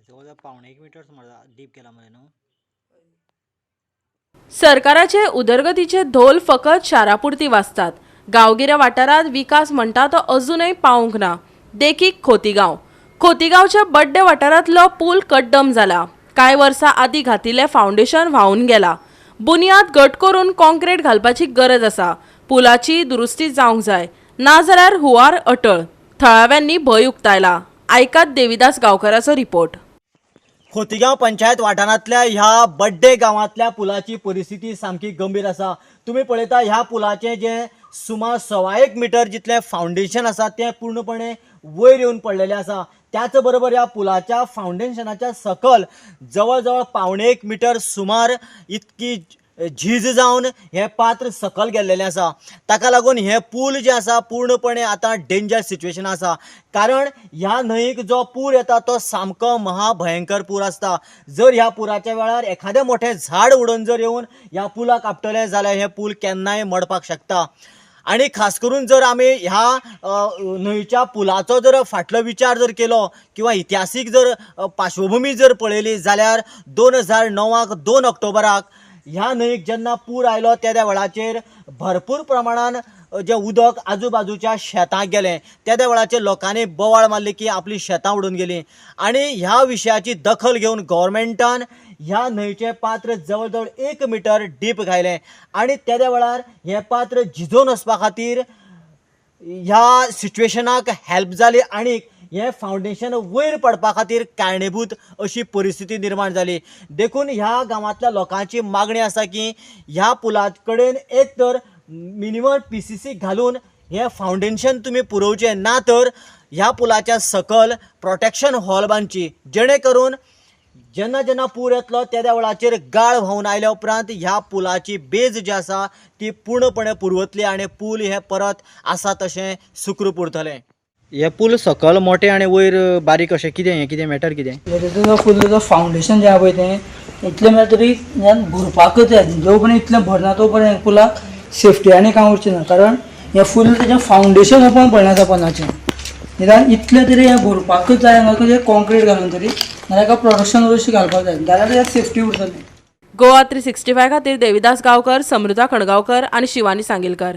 जवळ जवळ 0.75 मिटर सुमार डीप केला मरे न्हू. सरकाराचे उदरगतीचे धोल फकत शारापुरती वाजतात. गांवगिऱ्या वाठारांत विकास म्हणटा तो अजूनय पावूंक ना. देखीक खोतीगांव. खोतीगांवच्या बड्डे वाठारांतलो पूल कड्डम जाला. कांय वर्सां आदीं घातिल्लें फावंडेशन व्हांवून गेलां. बुन्याद घट करून कॉन्क्रीट घालपाची गरज आसा. पुलाची दुरुस्ती जावंक जाय, नाजाल्यार हुंवार अटळ. थळाव्यांनी भंय उक्तायला. आयकात देविदास गांवकाराचो रिपोर्ट. खोतीगांव पंचायत वाठारांतल्या ह्या बड्डे गांवांतल्या पुलाची परिस्थिती सामकी गंभीर आसा. तुमी पळयता, ह्या पुलाचें जें सुमार 1.25 मिटर जितलें फावंडेशन आसा तें पूर्णपणे वयर येवन पडलेलें आसा. त्याच बरोबर ह्या पुलाच्या फावंडेशनाच्या सकल जवळ जवळ 0.75 मिटर सुमार इतकी झीज जावन हें पात्र सकल गेल्लेलें आसा. ताका लागून हें पूल जें आसा पूर्णपणे आतां डेंजर सिच्युएशन आसा, कारण ह्या न्हंयेक जो पूर येता तो सामको महाभयंकर पूर आसता. जर ह्या पुराच्या वेळार एखादें मोठें झाड उडोवन जर येवन ह्या पुलाक आपटलें जाल्यार हें पूल केन्नाय मोडपाक शकता. आनी खास करून जर आमी ह्या न्हंयच्या पुलाचो जर फाटलो विचार जर केलो किंवा इतिहासीक जर पार्श्वभुमी जर पळयली जाल्यार 2009 2 ऑक्टोबराक ह्या न्हंयेक जेन्ना पूर आयलो तेद्या वेळाचेर भरपूर प्रमाणान जें उदक आजू बाजूच्या शेतांक गेलें. तेद्या वेळाचेर लोकांनी बोवाळ मारली की आपलीं शेतां उडून गेलीं आनी ह्या विशयाची दखल घेवन गव्हर्मेंटान ह्या न्हंयचें पात्र जवळ जवळ 1 मिटर डीप घायलें आनी तेद्या वेळार हें पात्र झिजोवन वचपा खातीर ह्या सिच्युएशनाक हेल्प जाली आनी हें फावंडेशन वयर पडपा खातीर कारणीभूत अशी परिस्थिती निर्माण जाली. देखून ह्या गांवांतल्या लोकांची मागणी आसा की ह्या पुला कडेन एक तर मिनिमम पीसीसी घालून हें फावंडेशन तुमी पुरोवचें, ना तर ह्या पुलाच्या सकल प्रोटेक्शन हॉल बांदची, जेणे करून जेन्ना जेन्ना पूर येतलो तेद्या वेळाचेर गाळ व्हांवून आयल्या उपरांत ह्या पुलाची बेज जी आसा ती पूर्णपणे पुरवतली आनी पूल हें परत आसा तशें सुखरूप उरतलें. हे पूल सकल मोठे आनी वयर बारीक अशें कितें, हें कितें मॅटर कितें? तेजो फुल्ल जो फावंडेशन जें आहा पळय तें इतलें म्हळ्यार तरी हें भरपाकच जाय. जो पर्यंत इतलें भरना तो पर्यंत पुलाक सेफ्टी आनी कांय उरचें ना, कारण हें फुल्ल तेजें फावंडेशन ओपन पडना आसा पोंदाचें. निदान इतलें तरी हें भरपाकच जाय हांगा कशें कॉन्क्रीट घालून तरी, नाल्यार एका प्रोडक्शन अशी घालपाक जाय, जाल्यार तेका सेफ्टी उरतली. गोवा 365 खातीर देविदास गांवकर, समृता खणगांवकर आनी शिवानी सांगीलकर.